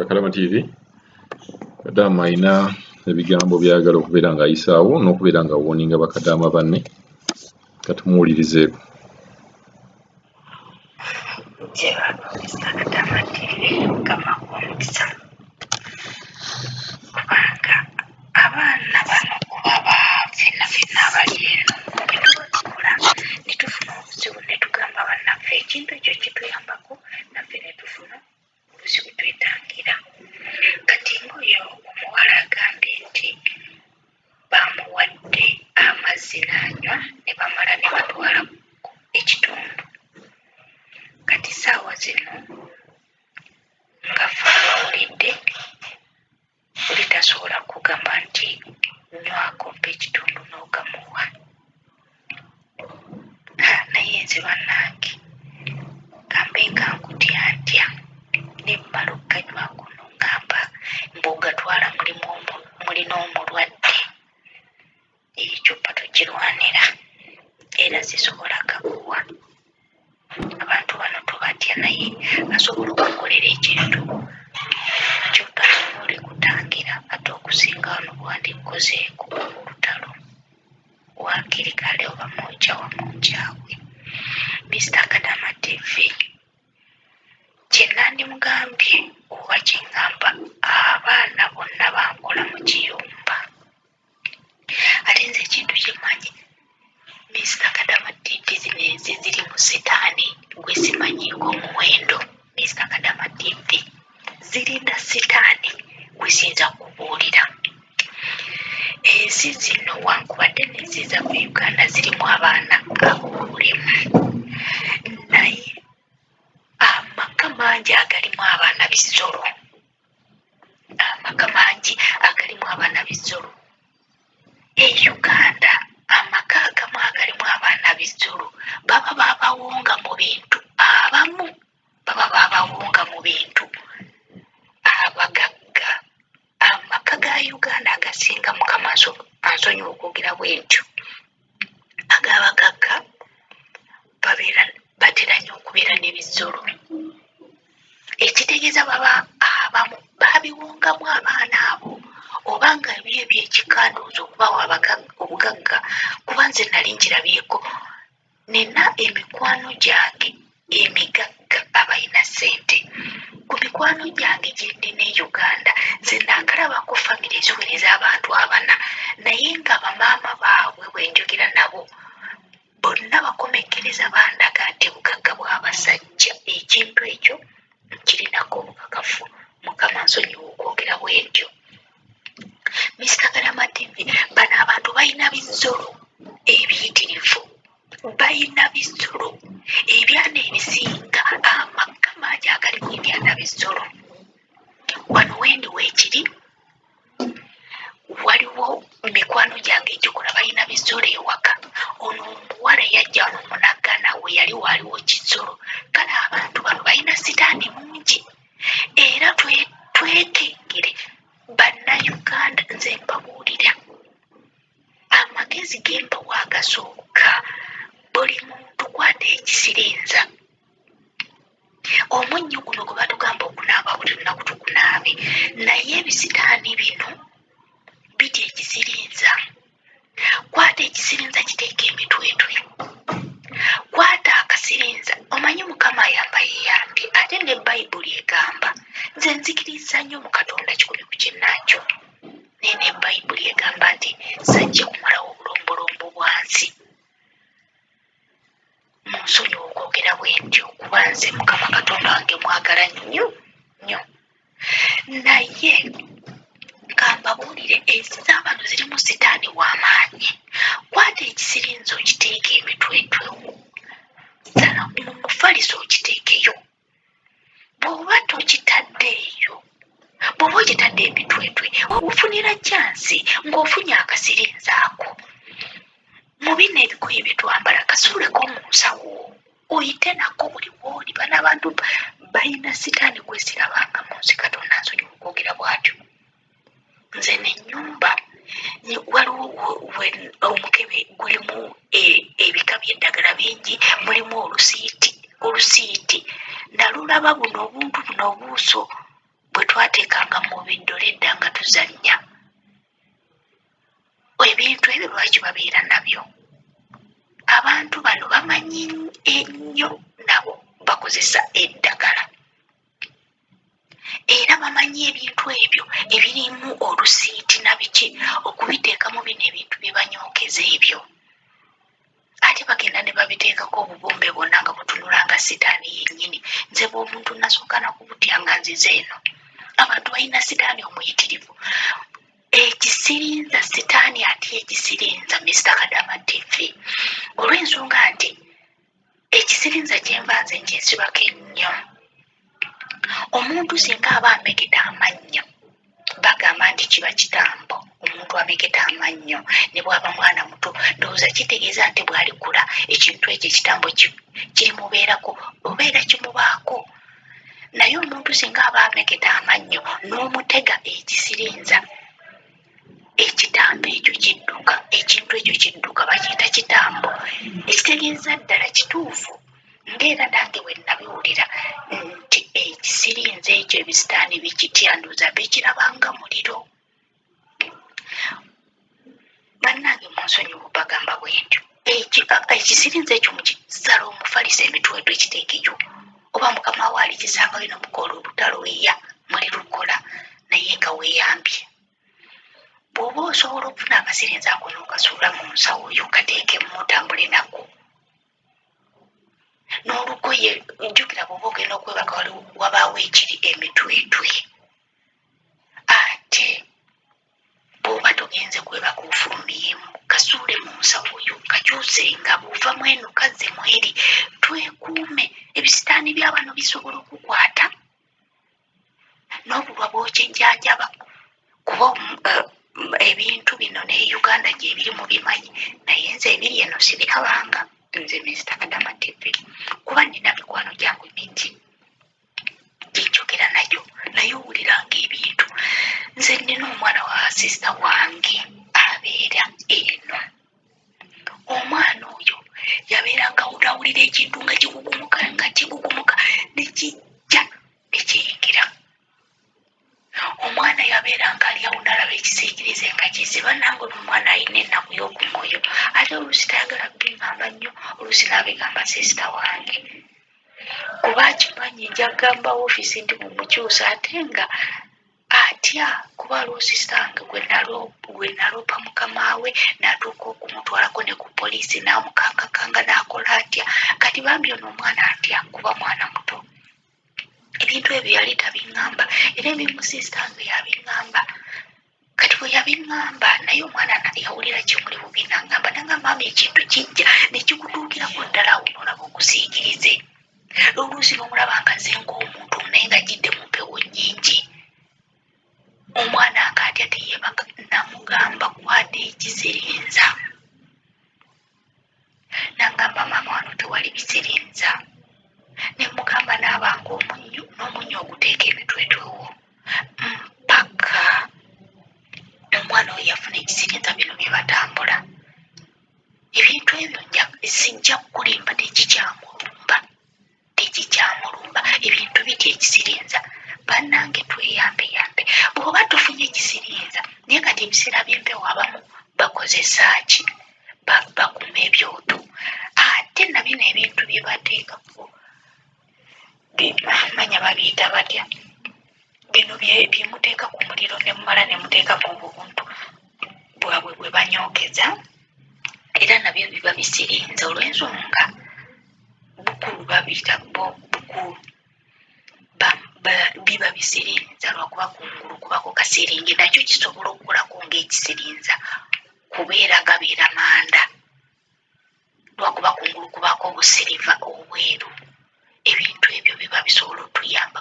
Kalama TV. Kadaama alina ebigambo by'ayagala okubeera ng'ayisaawo n'okubeera nga awooninga bakadaama banne. Katumuwulirizeeko. Mr. Kadama TV, Mukama akuwe omukisa, kubanga abaana bano oba ba ffenna ffenna abali eno bwe tuba tukola ne tufuna obuzibu ne tugamba bannaffe, ekintu ekyo kituyambako naffe ne tufuna obuzibu twetangira. Kati ng'oyo omuwala agambye nti bamuwadde amazzi n'anywa ne bamala ne batwala ekitundu. Kati ssaawa zino nga ffe abawulidde, oli tasobola kugamba nti nywako mpa ekitundu n'ogamuwa. Naye nze bannange kambe nga nkutya ntya ne mmala okuganywako n'ongamba mbu ogatwala mulimu mulina omulwadde. Ekyupa togirwanira era sisobola gakuwa. Abantu bano tubatya, naye asobola okukolera ekintu ky'otasobola kutangira, ate okusinga wano bwandikozeeko olutalo waakiri kale oba mwokya wamwokyawe. Mr. Kadama TV, kye nandimugambye oba kye ŋŋamba abaana bonna bankola mu kiyumba. Ate nze ekintu kye mmanyi, Mr. Kadama TV, zino ensi ziri mu sitaani gwe simanyiiko omuwendo. Mr. Kadama TV, zirina sitaani gwe siyinza kubuulira. Ensi zino wankubadde n'ensi zaffe Uganda zirimu abaana ab'obulemu, naye amaka mangi agalimu abaana bisolo, amaka mangi agalimu abaana bisolo. E Uganda amaka agamu agalimu abaana bisolo baba babawonga mu bintu, abamu baba babawonga mu bintu abagagga. Amaka ga Uganda agasinga, Mukama ansonyiwa okwogera bwe ntyo, ag'abagagga babeera batera nnyo okubeera n'ebisolo, ekitegeeza baba abamu babiwongamu abaana abo, oba nga ebyo ebyekika ndowooza okubawa obugagga, kuba nze nali nkirabyeko nina emikwano gyange emigagga abalina ssente. Ku mikwano gyange gye nnina e Uganda, nze naakalabako famire eziwera ez'abantu abana, naye nga bamaama baabwe bwe njogera nabo bonna bakomekkereza bandaga nti bugagga bw'abasajja. Ekintu ekyo nkirinako obukakafu. Mukama nsonyiwa okwogera bwe ntyo. Mr. Kadama TV, bano abantu balina bizolo ebiyitirivu, balina bizolo. Ebyana ebisinga, amaka mangi agalimu ebyana bizolo. Wano wendi weekiri waliwo mikwano gyange egikola balina bizolo ewaka. Ono omuwala yajja wano munagana we yali waliwo kisolo. Kale abantu bano balina sitaani mungi, era twekengere Bannayuganda. Nze mbabuulira amagezi ge mbawa agasooka, buli muntu kwata ekisirinza. Omunnyo guno gwe batugamba okunaaba buli lunaku tugunaabe, naye ebisitaani bino bitya ekisirinza. Kwata ekisirinza kiteeka emitwetwe, kwata akasirinza. Omanyi Mukama ayamba yeyambye, ate ne Bayibuli egamba, nze nzikiriza nnyo mu Katonda kikumi ku kinnakyo, naye ne Bayibuli egamba nti sajja kumalawo obulombolombo bwa nsi. Munsonyiwe okwogera bwe ntyo, kuba nze Mukama Katonda wange mwagala nnyo nnyo, naye kambabuulire ensi z'abantu zirimu sitaani w'amaanyi. Kwata ekisirinza okiteeka emitwetwewo, sala mu mufaliso okiteekeyo. Bw'oba tokitaddeeyo, bw'oba okitadde emitwetwe, ofunira kyansi ng'ofunye akasirinza ako. Mu bino ebigoye bye twambala, kasuuleko mu nsawo oyite nako buli wooli. Bano abantu balina sitaani gwesirabanga mu nsi. Katonda nsonyiwa okwogera bw'atyo. Nze nenyumba waliwo omukebe gulimu ebika by'eddagala bingi, mulimu olusiiti. Olusiiti nalulaba, buno obuntu buno obuuso. bwe twateekanga mu biddole edda nga tuzannya. Ebintu ebyo lwaki babeera nabyo? Abantu bano bamanyi ennyo, nabo bakozesa eddagala era bamanyi ebintu ebyo ebirimu olusiiti na biki okubiteekamu bino ebintu bye banyookeza ebyo. Ate bagenda ne babiteekako obubumbe bwonna nga butunula nga sitaani yennyini. Nze bw'omuntu nasooka nakubutya nga nzize eno. Abantu balina sitaani omuyitirivu. Ekisirinza sitaani atya ekisirinza Mister Kadama TV olw'ensonga nti ekisirinza kyenva nze nkyesibako ennyo. Omuntu singa aba amegeda amannyo bagamba nti kiba kitambo omuntu amegeda amannyo ne bw'aba mwana muto, ndowooza kitegeeza nti bw'alikula ekintu ekyo ekitambo kirimubeerako oba era kimubaako. Naye omuntu singa aba amegeda amannyo n'omutega ekisirinza, ekitambo ekyo kidduka, ekintu ekyo kidduka, bakiyita kitambo. Ekitegeeza ddala kituufu ng'era nange bwe nabiwulira nti ekisirinza ekyo ebisitaani bikitya, ndowooza bikirabanga muliro. Bannange munsonyiwe bagamba bwentyo. Ekisirinza ekyo mukisala omufaliso emitwetwe kiteekeyo oba mukama we alikisangayo nomukola olutalo eya mulilukola naye nga weyambye. Bw'oba osobola okufuna akasirinza ako n'okasuula mu nsawo yo kateekemu otambule nako. N'olugoye jjukira bw'oba ogenda okwebaka wabaawo ekiri emitwetwe ate bw'oba togenze kwebaka ofulumyemu kasuule mu nsawo yo kakyuse nga bw'ova mu eno kazze mu eri twekuume ebisitaani bya bano bisobola okukwata n'obulwa bw'okyejjanjaba kuba eh, ebintu bino ne Uganda gyebiri mubimanyi naye nze ebiri eno sibirabanga nze Mister Kadama TV kuba nina mikwano gyange mingi gyenjogera nayo naye owuliranga ebintu nze nina omwana wa sisita wange abeera eno omwana oyo yabeeranga awulira ekintu nga kigugumuka nga kigugumuka nekijja nekiyingira omwana yabeeranga ali awo nalaba ekisiikirize nga kizze bannange ono omwana alina ennaku y'okumwoyo ate oluusi tayagala bingamba nnyo oluusi n'abigamba siisita wange kuba akimanyi nja kugamba ofiisi nti mumukyusa ate nga atya kuba aliwo siisita wange gwe naloopa mukama we n'atuuka okumutwalako ne ku poliisi n'amukangakanga n'akola atya kati bambi ono omwana atya kuba mwana muto. Ebintu ebyo yali tabiŋŋamba era ebimu siisita wange yabiŋŋamba. Kati bwe yabiŋŋamba naye omwana yawulira kimuli bubi n'aŋŋamba nangamba maama ekintu kijja ne kikutuukirako ddala awo n'olaba ogusiikirize. Oluusi n'omulaba nga azze ng'omuntu naye nga ajjidde mu mpewo nnyingi. Omwana ng'atya teyeebaka namugamba kwata ekisirinza. Nangamba maama wano tewali bisirinza ne mugamba naabanga omunnyo n'omunnyo oguteeka emitwetwe wo mpaka omwana oyo yafuna ekisirinza bino bye batambula ebintu ebyo sijja kukulimba tekikyamulumba tekikyamulumba ebintu bitya ekisirinza bannange tweyambeyambe bw'oba tufunye ekisirinza naye kati ebiseera by'empewo abamu bakozesa ki bakuma ebyoto ate na bino ebintu bye bateekako manya babiyita batya bino byemuteeka ku muliro ne mumala ne muteekako obuntu bwabwe bwe banyookeza era nabyo biba bisirinza olw'ensonga bukulu babiyita bukulu biba bisirinza lwakuba kungulu kubako kasiringi nakyo kisobola okukolako ng'ekisirinza kubeera gabeera manda lwakuba kungulu kubaako obusiriva obweru ebintu ebyo biba bisobola otuyamba.